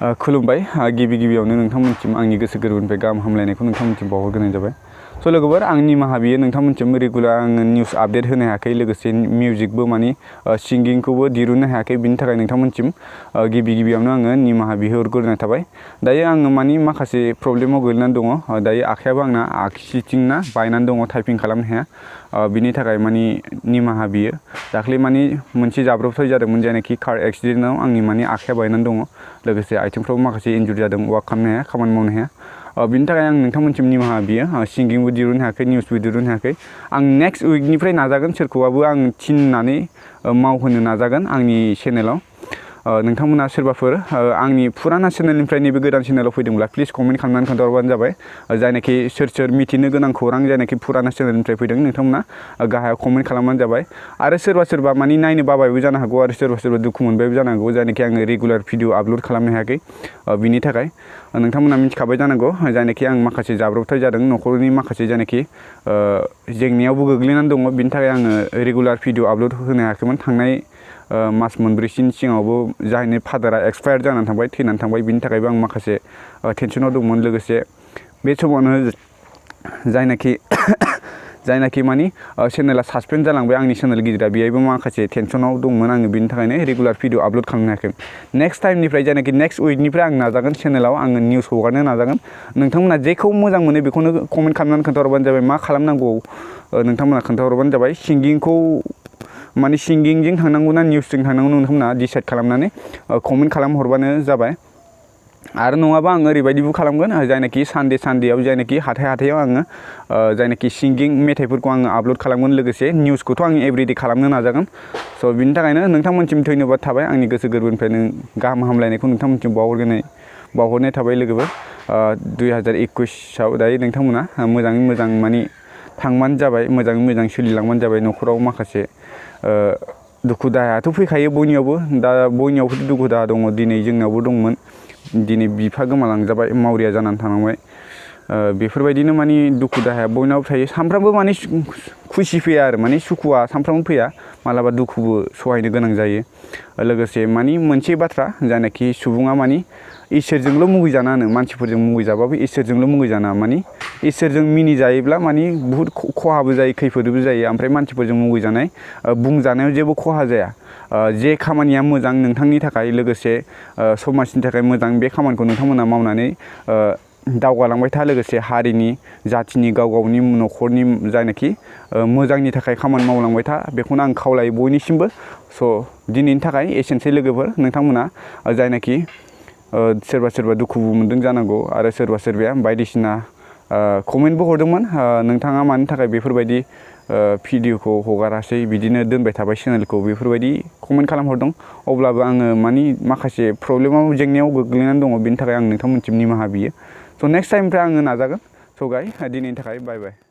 खुलुमबाय गिबि गिबियावनो नोंथांमोननिसिम आंनि गोसो गोरबोनिफ्राय गाहाम हामलायनायखौ नोंथांमोननिसिम बावहरग्रोनाय जाबाय। स' लोगोफोर आं निमाहा बियो नोंथांमोननिसिम रेगुलार आङो निउस आपडेट होनो हायाखै, लोगोसे मिउजिकबो माने सिंगिंखौबो दिरुननो हायाखै। बिनि थाखाय नोंथांमोननिसिम गिबि गिबियावनो आङो निमाहा बिहरग्रोनाय थाबाय। दायो आङो माने माखासे प्रब्लेमाव गोग्लैनानै दङ। दायो आखायाबो आंना आगसिथिंना बायनानै दङ, टाइपिं खालामनो हाया। बिनि थाखाय माने निमाहा बियो। दाख्लै माने मोनसे जाब्रबथाय जादोंमोन, जायनाखि कार एक्सिडेन्टआव आंनि माने आखाया बायनानै दङ, लोगोसे आथिंफ्राव माखासे इन्जुरि जादों, वाक खालामनो हाया, खामानि मावनो हाया। बिनि थाखाय आं नोंथांमोननिसिम निमाहा बियो। सिंगिंबो दिरुननो हायाखै, निउसबो दिरुननो हायाखै। आं नेक्स्ट उइकनिफ्राय नाजागोन, सोरखौबाबो आं थिननानै मावहोनो नाजागोन आंनि चेनेलाव। नोंथांमोना सोरबाफोर आंनि फुराना चेनेलनिफ्राय नैबे गोदान चेनेलाव फैदोंब्ला प्लिज कमेन्ट खालामनानै खोन्थाहरबानो जाबाय। जायनाखि सोर मिथिनो गोनां खौरां जायनाखि फुराना चेनेलनिफ्राय फैदों, नोंथांमोना गाहायाव कमेन्ट खालामबानो जाबाय। आरो सोरबा माने नायनो बाबायबो जानो हागौ, आरो सोरबा दुखु मोनबायबो जानो हागौ, जायनाखि आङो रेगुलार भिडिअ आपल'ड खालामनो हायाखै। बिनि थाखाय नोंथांमोना मिथिखाबाय जानांगौ, जायनाखि आं माखासे जाब्रबथाय जादों, न'खरनि माखासे जायनाखि जेंनायावबो गोग्लैनानै दङ। बिनि थाखाय आङो रेगुलार भिडिअ आपल'ड होनो हायाखैमोन। थांनाय मास मोनब्रैसोनि सिगाङावबो जायनि फादारा एक्सपायार जानानै थांबाय, थैनानै थांबाय। बिनि थाखायबो आं माखासे टेनसनाव दंमोन। लोगोसे बे समावनो जायनाखि माने चेनेला सासपेन्ड जालांबाय, आंनि चेनेल गिदिरा, बेहायबो माखासे टेनसनाव दंमोन आङो। बिनि थाखायनो रेगुलार भिडिअ आपल'ड खालामनो हायाखै। नेक्स्ट टाइमनिफ्राय जायनाखि नेक्स्ट उइकनिफ्राय आं नाजागोन, चेनेलाव आङो निउस हगारनो नाजागोन। नोंथांमोना जेखौ मोजां मोनो बेखौनो कमेन्ट खालामनानै खोन्थाहरबानो जाबाय। मा खालामनांगौ नोंथांमोना खोन्थाहरबानो जाबाय। सिंगिंखौ माने सिंगिंजों थांनांगौ ना निउसजों थांनांगौ, नोंथांमोना डिसाइड खालामनानै कमेन्ट खालामहरबानो जाबाय। आरो नङाबा आं ओरैबायदिबो खालामगोन, जायनाखि सानडेयाव जायनाखि हाथायाव आङो जायनाखि सिंगिं मेथाइफोरखौ आङो आपल'ड खालामगोन। लोगोसे निउसखौथ' आं एभरिडे खालामनो नाजागोन। स' बिनि थाखायनो नोंथांमोनसिम धन्यबाद थाबाय। आंनि गोसो गोरबोनिफ्राय गाहाम हामलायनायखौ नोंथांमोनसिम बावहरनाय थाबाय लोगोफोर। 2021आव दायो नोंथांमोना मोजाङै मोजां माने थांबानो जाबाय, मोजाङै मोजां सोलिलांबानो जाबाय। न'खराव माखासे दुखु दाहायाथ' फैखायो बयनियावबो। दा बयनियावबो दुखु दाहा दङ। दिनै जोंनावबो दंमोन। दिनै बिफा गोमालांजाबाय, मावरिया जानानै थानांबाय। बेफोरबायदिनो माने दुखु दाहाया बयनावबो थायो। सानफ्रामबो माने खुसि फैया आरो माने सुखुआ सानफ्रामबो फैया, मालाबा दुखुबो सहायनो गोनां जायो। लोगोसे माने मोनसे बाथ्रा, जायनाखि सुबुङा माने इसोरजोंल' मुगैजानाङा, मानसिफोरजों मुगैजाबाबो इसोरजोंल' मुगैजानाङा। माने इसोरजों मिनिजायोब्ला माने बुहुद खहाबो जायो, खैफोदबो जायो। ओमफ्राय मानसिफोरजों मुगैजानाय, बुंजानायाव जेबो खहा जाया। जे खामानिया मोजां नोंथांनि थाखाय, लोगोसे समाजनि थाखाय मोजां, बे खामानिखौ नोंथांमोना मावनानै दावगालांबाय था। लोगोसे हारिनि, जाथिनि, गाव गावनि न'खरनि जायनाखि मोजांनि थाखाय खामानि मावलांबाय था, बेखौनो आं खावलायो बयनिसिमबो। स' दिनैनि थाखाय एसेनोसै लोगोफोर। नोंथांमोना जायनाखि सोरबा दुखुबो मोनदों जानांगौ, आरो सोरबाया बायदिसिना कमेन्टबो हरदोंमोन। नोंथाङा मानि थाखाय बेफोरबायदि भिडिअखौ हगारासै, बिदिनो दोनबाय थाबाय चेनेलखौ, बेफोरबायदि कमेन्ट खालामहरदों। अब्लाबो आङो माने माखासे जेंनायाव गोग्लैनानै दङ। बेनि थाखाय आं नोंथांमोननिसिम निमाहा बियो। स' नेक्स्ट टाइमनिफ्राय आङो नाजागोन। स' दिनैनि थाखाय बाय बाय।